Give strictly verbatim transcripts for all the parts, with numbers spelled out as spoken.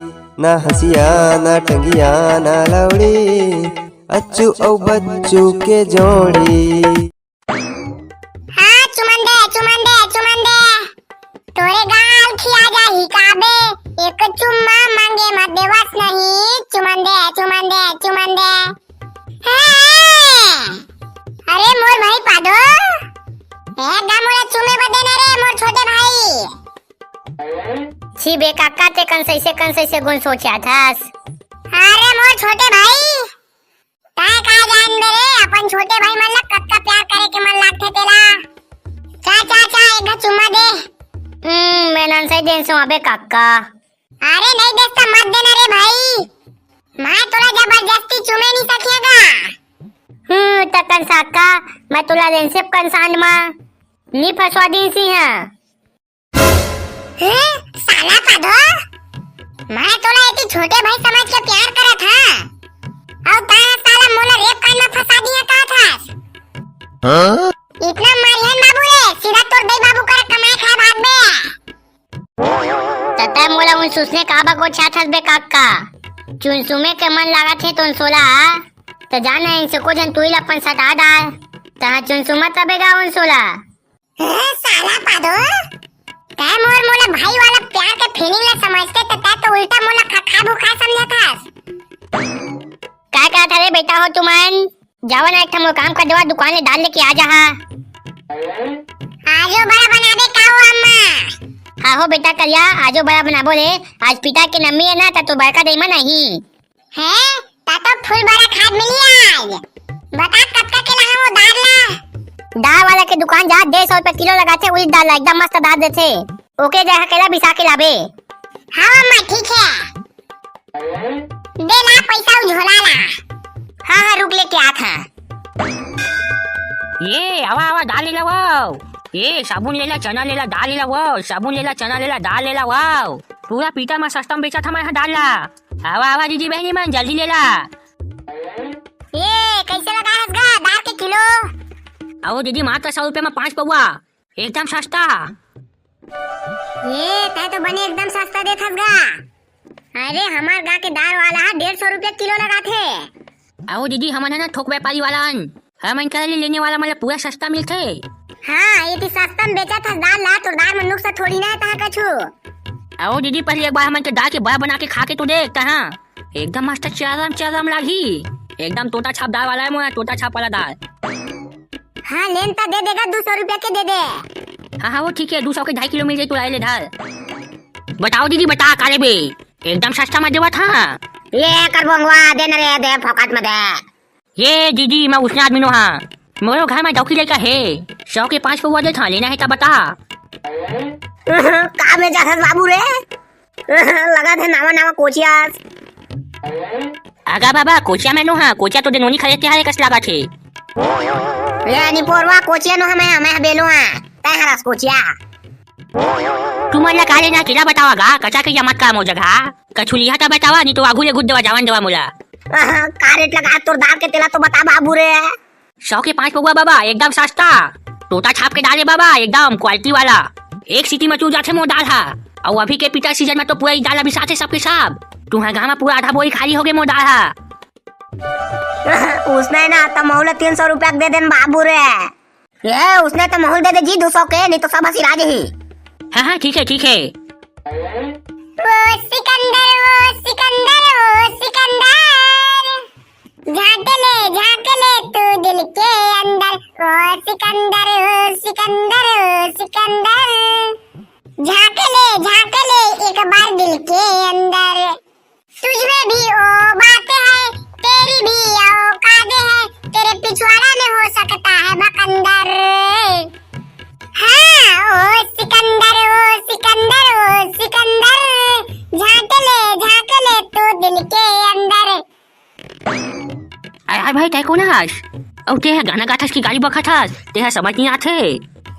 ना हँसिया, ना टंगिया, ना लौड़ी, अच्छू अउ बच्चू के जोड़ी। हाँ, चुमन दे, चुमन दे, चुमन दे। तोरे गाल खिया जाही का बे? एक चुम्मा मांगे म देवस नहीं। चुमन दे, चुमन दे, चुमन दे। हे! अरे मोर भाई पादो, ए गा मोला चूमे बर देना रे मोर छोटे भाई। छी बे काका, ते कन सइसे कन सइसे गुन सोचाथस। अरे मोर छोटे भाई, तैं का जानबे रे, अपन छोटे भाई मन ला कतका प्यार करे के मन लागथे तेला। चा, चा, चा, एक घा चुम्मा दे। हम्म, मैं नन सही देन सो अबे काका। अरे नहीं देस त मत देना रे भाई, मैं तोला जबरदस्ती चूमे नहीं सकिया गा। हम्म, त कन साका, मैं तोला देन से कन सांड मा नी फंसवा दीन सी हाँ। हैं, साला पादो, मैं तोला एती छोटे भाई समझ के प्यार करत हाँ। अउ तैं साला मोला रेप कांड में फंसा दिया का थास? हाँ? इतना मारिहन बाबू रे, सीधा तोर दई बाबू कर कमाए खाए भाग बे। त तैं मोला उन सुसने का बा को छाथस बे काका? चुनसुमे के मन लागत हे तुन सोला, त जाना इनसे को जन तुई ला अपन सटा डाल। तहाँ चुनसुमा तबे गा उन सोला। ए, साला पादो, तै मोर मोला भाई वाला प्यार के फीलिंग ला समझते त तै तो उल्टा मोला खखा भुखा समझत हस। का कहत हरे बेटा हो तुमन? जावा ना एक ठन मोर काम कर देवा, दुकान ले दाल लेके आ जा हा। आजो बड़ा बनाबे का हो अम्मा? हाँ हो बेटा करिया, आजो बड़ा बनाबो ले। आज पिता के नमी है ना, त तो बड़का दई मन आही। हैं? ता तो फुल बड़ा खाद मिली आज। बता कतका के लाहा वो दाल ला? दाल वाला के दुकान जा, डेढ़ सौ रुपया किलो लगाथे उड़ीद दाल ला, एकदम मस्त दाल देथे। ओके जगह केला बिसा के लाबे। हाँ अम्मा, ठीक है। दे ला पैसा उ झोला ला। हाँ, हाँ, रुक लेके आत हाँ। ये, आवा, आवा, दाल ले ला वो। ये, साबुन ले ला, चना ले ला, दाल ले ला वो। साबुन ले ला, चना ले ला, दाल ले ला वो। पूरा पीटा में सस्ता में बेचत हँव मैं ह दाल ला। आवा, आवा, दीदी बहिनी मन, जल्दी ले ला। ये, कैसे लगा हस गा दाल के किलो? अहो दीदी, मात्र सौ रुपया में पाँच पौवा, एकदम सस्ता। ये, तै तो बने एकदम सस्ता देत हस गा। अरे, हमर गा के दाल वाला ह डेढ़ सौ रुपया किलो लगाथे। अहो दीदी, हमन ह ना थोक व्यापारी वाला अन, हमन करा ले लेने वाला मन ला पूरा सस्ता मिलथे। हाँ, एती सस्ता में बेचत हस दाल ला, तोर दाल में नुक्स थोड़ी ना हे तहाँ कछु। अहो दीदी, पहले एक बार हमन के दाल के बड़ा बना के खा के तो देख तहाँ, एकदम मस्त चरम चरम लागही, एकदम तोता छाप दाल वाला हे मोर, तोता छाप वाला दाल। हाँ, लेन त दे देगा, दू सौ रुपया के दे दे। हाँ, हाँ, वो ठीक है, दू सौ के ढाई किलो मिल जाई, तू ला ले धर। बताओ दीदी, बता का लेबे, एकदम सस्ता में देवत हाँ। ये कर बोंगवा, दे न रे, दे फोकट में दे। ये दीदी, मैं उसने आदमी नो हाँ, मोरो घर में डौकी लइका हे, सौ के पाँच पौवा देत हाँ, लेना हे त बता। का बेचत हस बाबू रे? लगत हे नावा नावा कोचिया। आगा बाबा, कोचिया में नो हाँ, कोचिया तो दे नोनी खरीद के हरे कस लागत हे। ले निपोरवा, कोचिया नो हाँ, मैं, मैं बेलो हाँ, तै हरस कोचिया। तुमन ला का लेना, केला बतावा गा, कचा के या मत का मोर जगह। कछु लिहा त बतावा, नहीं तो आगू ले गुद देवा, जावन देवा मोला। का रेट लगा तोर दाल के, तेला तो बता बाबू रे। सौ के पाँच पौवा बाबा, एकदम सस्ता। तोता छाप के दाल हे बाबा, एकदम क्वालिटी वाला। एक सीटी में चू जाथे मोर दाल हा। अउ अभी के पिता सीजन में तो पूरा ई दाल अभी साथे सबके सब। तुंहर गाँव में पूरा आधा बोरी खाली होगे मोर दाल हा। उसने ना त महू ला तीन सौ रुपया के दे देन बाबू रे। ए, उसने त महू ला दे दे जी दू सौ के, नहीं तो सब हंसी राज ही। हाँ, हाँ, ठीक है, ठीक है। ओ सिकंदर, ओ सिकंदर, ओ सिकंदर। झांक ले, झांक ले तू दिल के अंदर, ओ सिकंदर, ओ सिकंदर, ओ सिकंदर। झांक ले, झांक ले एक बार दिल के अंदर। तुझ में भी ओ बातें हैं, तेरी भी औकात है, तेरे पिछवाड़ा में हो सकता है भकंदर। हाँ, ओ सिकंदर, ओ सिकंदर, ओ सिकंदर, झांक ले, झांक ले तू दिल के अंदर। अरे भाई, तै कोन हस? अउ तै ह गाना गाथस कि गाली बकत हस? तै ह समझ नइ आथे।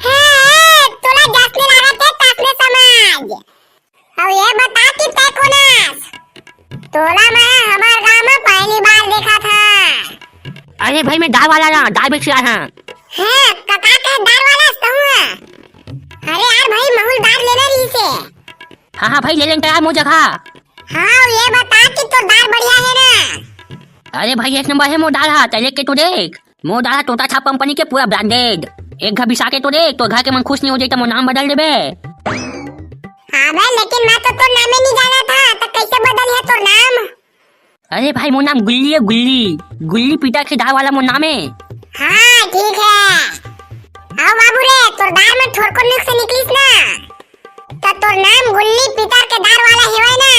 हे, तोला जसने लागत हे, तसने समझ। अउ ये बता कि तै कोन हस? तोला मैं हमर गांव में पहली बार देखत हंव। अरे भाई, मैं दाल वाला ना, दाल बेच रहा था। हैं, कका के दाल वाला हस तहूं? अरे यार भाई, महू ला दाल लेना रहिसे। हाँ, हाँ भाई, ले लेन त यार मोर जगह। हाँ, बढ़िया हे ना? अरे भाई, एक नंबर हे मोर दाल हा, तैं लेके तो देख। मोर दाल हा टोटा छाप कंपनी के, पूरा ब्रांडेड। एक घा बिसा के तो देख, तोर घर के मन खुश नइ हो जाही त मोर नाम बदल देबे। हाँ बे, लेकिन मैं तो तोर नामे नइ जानत हा, त कइसे बदलही तोर नाम? अरे भाई, मोर नाम गुल्ली हे, गुल्ली। गुल्ली पीटर के दार वाला मोर नाम हे। हाँ, ठीक हे। अउ बाबू रे, तोर दार में थोरको नुक्स निकलिस ना, त तोर नाम गुल्ली पीटर के दार वाला हेवय ना,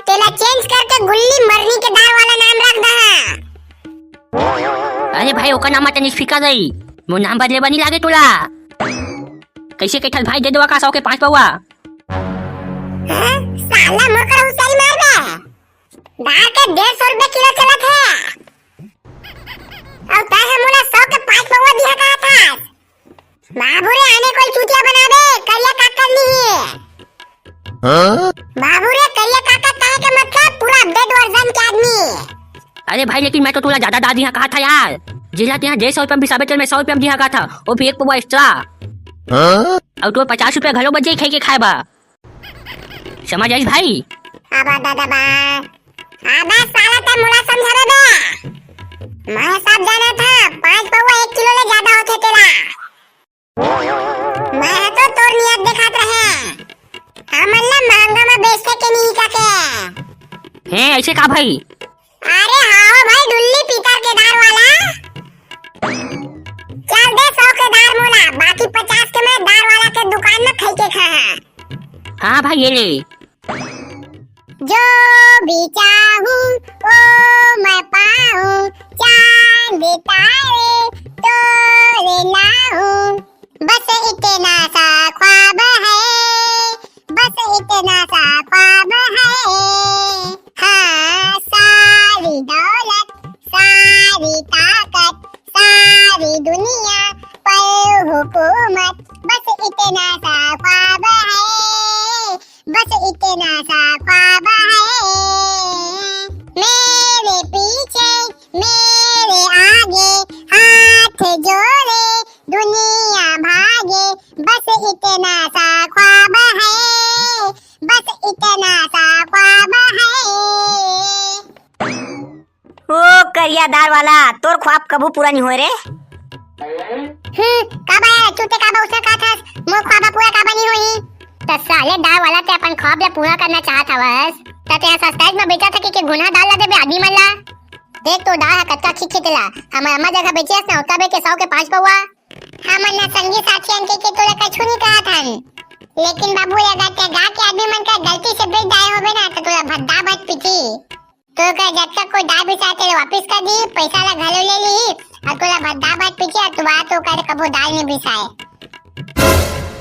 तेला चेंज करके गुल्ली मरनी के दार वाला नाम रख दहा। अरे भाई, ओकर नाम म तनिक फिकर रही, मोर नाम बदले बर नइ लागे तोला। कइसे कहिथस भाई, दे देवा का सौ के पाँच पौवा? हाँ? साला मोर करा हुसियारी मार बे। दार के डेढ़ सौ रुपया किलो चलत हे, अउ तैं ह मोला सौ के पाँच पौवा दिहा कहत हस। बाबू रे, आने कोई चूतिया बनाबे, करिया काका नहीं हे। हाँ? बाबू रे, करिया काका कहे के मतलब पूरा अपडेट वर्जन के आदमी। अरे भाई, लेकिन मैं तो तोला जादा दार दिहा कहत हंव यार। जेला तैं ह डेढ़ सौ रुपया म बिसाबे, तेला मैं सौ रुपया म दिहा कहत हंव, वो भी एक पौवा एक्स्ट्रा। हाँ? अउ तोर पचास रुपया घलो बच जाही खाए के खाए बर। समझ आइस भाई? अबे दादा बा, अबे साला तैं मोला समझाबे बे। मैं सब जानत हंव, पाँच पौवा एक किलो ले जादा होथे तेला। मैं ह तो तोर नियत देखत रहेंव। हमन ला महंगा म बेचथे के नहीं कहिके। हैं, अइसे का भाई? अरे हाँ हो भाई, डुल्ली पीतर के दार वाला। चल दे सौ के दार मोला, बाकी पचास के मैं दार वाला के दुकान म खाई के खाहूं। हाँ भाई, ये ले। जो भी चाहूं वो मैं पाऊं, चांद तारे तोरे नाऊं। बस इतना सा ख्वाब है, बस इतना सा ख्वाब है। हाँ, सारी दौलत, सारी ताकत, सारी दुनिया पर हुकूमत, बस इतना सा ख्वाब है, बस इतना सा ख्वाब है। मेरे पीछे, मेरे आगे, हाथ जोड़े दुनिया भागे, बस इतना सा ख्वाब है, बस इतना सा ख्वाब है। ओ करिया दार वाला, तोर ख्वाब कभू पूरा नइ होय रे। हम्म, काबर यार, चूते काबर उसने कहा था, मोर ख्वाब पूरा काबर नइ होही? त साले दार वाला, तैं अपन ख्वाब ला पूरा करना चाहत हवस, त तैं सस्ता म बेचत हस के घुनहा दार ला देबे आदमी मन ला? देख तो दार ह कतका खिखे तेला, हमर अम्मा जगह बेचिस ना, ओतका बेच के सौ के पाँच पौवा। हमन ना संगी साथी मन के, के तोला कछु नइ कहत हन, लेकिन बाबू, अगर तैं गा के आदमी मन का गलती से बेच दाय होबे ना, त तोला भद्दा भद पीटी। तोर करा जतका कोई दार बिसाय, तेला वापिस कर दी, पइसा ला घलो ले ली, अउ तोला भद्दा भद पीटी, अउ दुबारा तोर करा कभू दार नइ बिसाय।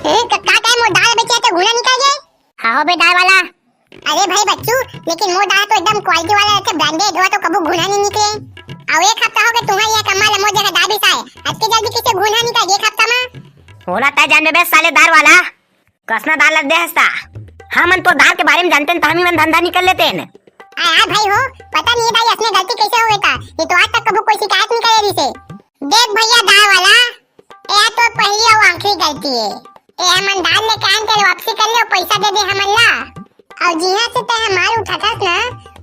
ए, क-, का कहे, मोर दार बेचे त घुनहा निकल गे? हाँ हो बे दार वाला। अरे भाई बच्चू, लेकिन मोर दार तो एकदम क्वालिटी वाला रहिथे, ब्रांडेड, वो तो कभू घुनहा नइ निकले। अउ एक हफ्ता हो गे तुम्हर ये कम्मा ला मोर जगह दार बिसाय, अतके जल्दी कइसे घुनहा निकल गे एक हफ्ता म? ओला तैं जानबे बे साले दार वाला। कसना दार ल दे हस ता। हमन तो दार के बारे म जानतेन त हमन धंधा नइ कर लेतेन। अरे यार भाई हो, पता नइ हे भाई, असने गलती कइसे हो गे ता। ये तो आज तक कभू कोई शिकायत नइ करे रिहिसे। देख भइया दार वाला, ये तो पहली अउ आखिरी गलती हे। ये हमन दार लेके आन, तेला वापसी कर ले अउ पइसा दे दे हमन ला। अउ जिहां से तैं ह माल उठाथस ना,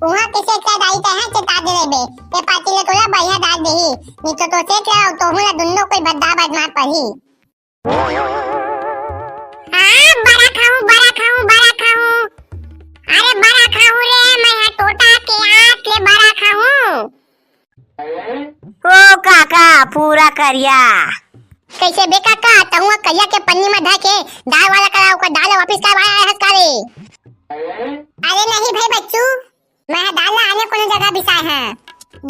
उहां के सेठ ला दाई तैं ह चेता दे देबे। ये पाती ले तोला बढ़िया दार देही, नइ तो तोर सेठ ला अउ तोहू ला दुन्नो कोई भद्दा भद मार पड़ही। हाँ, बरा खाहूं, बरा खाहूं, बरा खाहूं। अरे बरा खाहूं रे, मैं ह टोटा के आंत ले बरा खाहूं। ओ काका, पूरा करिया। कइसे बे काका, तहूं करिया के पन्नी म धर के दार वाला करा, ओकर दार ला वापिस करवाय आय हस का रे? अरे नहीं भाई बच्चू, मैं ह दार ला आने कोनो जगह बिसाय हंव।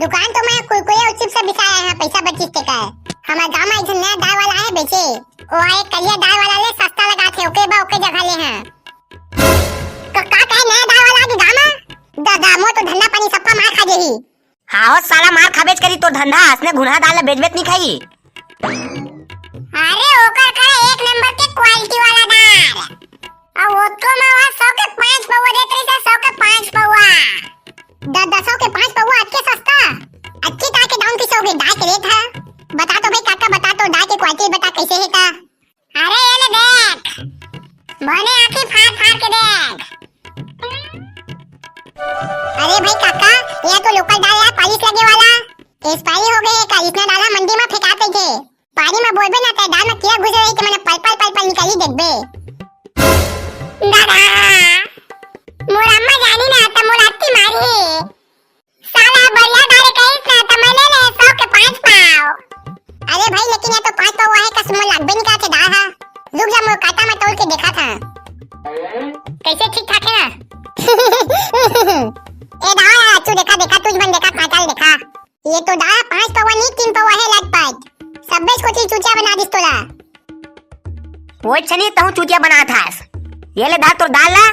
दुकान तो मैं कुरकुरे अउ चिप्स बिसाय आय हंव, पइसा बचिस तेकर। हमर गांव म एक झन नया दार वाला आय बेचे। ओ ह एक करिया दार वाला ले सस्ता लगाथे, ओके बा ओके जगह ले हंव। क-, का कहे नया दार वाला आगे गांव म? ददा, मोर तो धंधा पानी सप्पा मार खा देही। हाँ हो साला, मार खाबेच करी तोर धंधा, असने घुनहा दार ला बेचबे त नइ खाही। अरे ओकर करा एक नंबर के क्वालिटी वाला दार। अउ ओतको म ओहा सौ के पांच पौवा देत रहिस, सौ के पांच पौवा। ददा, सौ के पांच पौवा अतके सस्ता? अतके तार के दाम कइसे हो गे? दार के रेट ह। बता तो भाई काका, बता तो, दार के क्वालिटी बता कइसे हे का? अरे ये ले देख, बने आंखी फाड़ फाड़ के देख। अरे भाई काका, ये तो लोकल दाल यार, पालिश लगे वाला। एक्सपायरी हो गए का? इसने डाला मंडी में फेंका थे। पानी में बोलबे ना, ते दाल में कीड़ा घुस रही, ते मैंने पल पल पल पल निकाली देखबे। दादा, मोर अम्मा जानी ना, त मोर अत्ती मारी। साला बढ़िया दाल कहिस ना, त मैं ले ले सौ के पाँच पाव। अरे भाई, लेकिन ये तो पाँच पाव है, कसम लागबे नहीं करथे दाल हा। रुक जा, मोर काटा में तोल के देखा था। कैसे, ठीक ठाक है ना? ए दाल, तू देखा, देखा, तुझ मन देखा, काटा देखा। ये तो दाल पाँच पौवा नहीं, तीन पौवा है लटपट। सब्बे कोती चूतिया बना दिस तोला। वो छनी तहूँ चूतिया बना थास। ये ले दाल तोर दाल ला,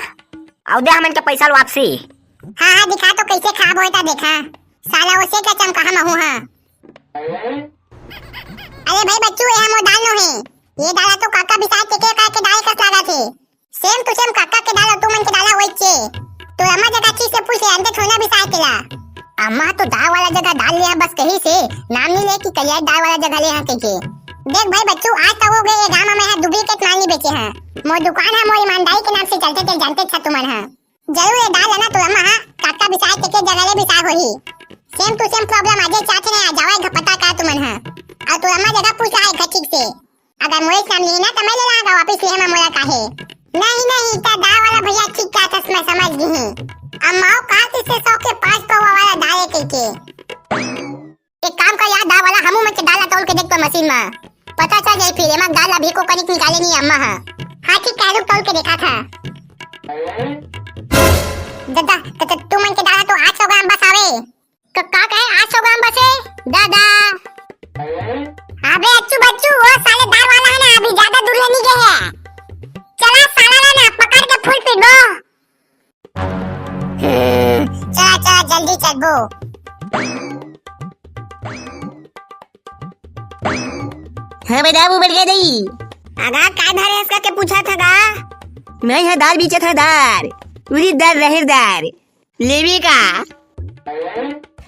अउ दे हमन के पैसा ल वापसी। हाँ, हाँ, दिखा तो कैसे खाब होय ता देखा। साला वो से क्या चमकाहा महू हा। अरे भाई बच्चू, ये हमो दाल नो है। ये दाल तो काका बिसाए तेके का के दाल कस लागा थे। सेम टू सेम काका के दाल अउ तुमन के दाल वही चे। तो अम्मा जगह ठीक से पूछ ले, अंते थोड़ा भी साय तेला। अम्मा तो दाल वाला जगह दाल ले बस कही से, नाम नहीं ले कि कलिया दाल वाला जगह ले हाँ कह के। देख भाई बच्चू, आज तक हो गए ये गांव में है डुप्लीकेट माल नहीं बेचे हैं। मोर दुकान है, मोर ईमानदारी के नाम से चलते चल जानते छा तुमन है। जरूर ये दाल है ना तो अम्मा हाँ, काका बिसाए तेके जगह ले बिसा होही। सेम टू सेम प्रॉब्लम आजे चाहते नहीं आ जावे घपटा का तुमन है। और तो अम्मा जगह पूछ आए घर ठीक से। अगर मोए सामने ना त मैं ले लागा वापस ले हम मोला काहे। नहीं, नहीं, त दाल वाला भैया ठीक कहत हस, मैं समझ गई हूँ। अम्माओ कहा किसे सौ के पाँच पौवा वाला दाल है कह के। एक काम कर यार, दाल वाला हमू मन के दाल ला तौल के देख तो मशीन में। पता चल जाई फिर, एमा दाल अभी को कनिक निकाले नहीं अम्मा हा। हाँ ठीक कह, रुक तौल के देखा था। दादा, त, त, तू मन के दाल तो आठ सौ ग्राम बस आवे। क-, का कहे आठ सौ ग्राम बसे? दादा। अबे अच्छू बच्चू, वो साले दाल वाला है ना, अभी ज्यादा दूर ले नहीं गए है। चला साला ला ना, पकड़ के फूल पीटबो। हम्म, चला, चला, जल्दी चलबो। हाँ बे दाबू बढ़ गया दई। अगा, का धरे इसका के पूछा था गा? मैं यहाँ दाल बेचा था, दाल। उड़ीद दाल, राहेर दाल। लेबे का?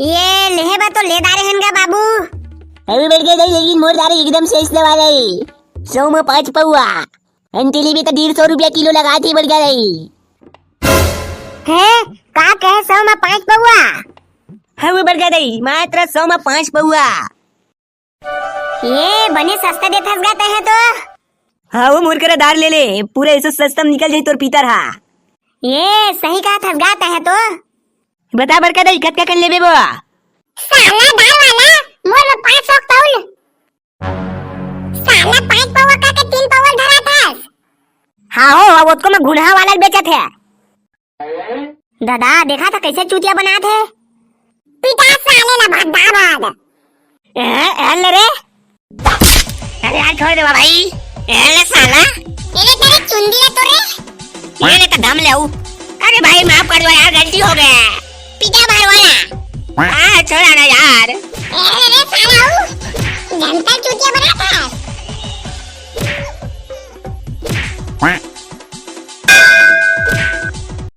ये लेहे बर तो ले डारे हन गा बाबू। अभी बढ़ गया दई, लेकिन मोर दाल एकदम से इसने वाला है। सौ में पाँच पौवा। अंटी लेबे तो डेढ़ सौ रुपया किलो लगा दी बढ़ गया दई। है? का कहे सौ में पाँच पौवा? हाँ, वो बढ़ गया दई, मात्र सौ में पाँच पौवा। ये बने सस्ता देथस गा तहे तो। हाँ, वो मोर करा दार ले ले, पूरा ऐसे सस्ता में निकल जाई तोर पीतर हा। ये सही कहा थस गा तहे तो। बता बड़का दई, कतका कन लेबे बो? साला दार वाला, मोर में पाँच सौ तौल। साला पाँच पौवा का के तीन पौवा धरा थस। हाँ हो, अब ओतको में घुनहा वाला बेचत है। दादा, देखा था कैसे चूतिया बनात हे? पिटा साले ला भद्दा भाग। ए, ए, ले रे। अरे यार, छोड़ दे भाई। ए, ले साला। ये ले तेरे चुंदी ला तो रे। ये ले तो दम ले आऊ। अरे भाई, माफ कर दो यार, गलती हो गया। पिटा भाई वाला। हाँ, छोड़ा ना यार। ए, ले साला ऊ। जनता चूतिया बनात हे।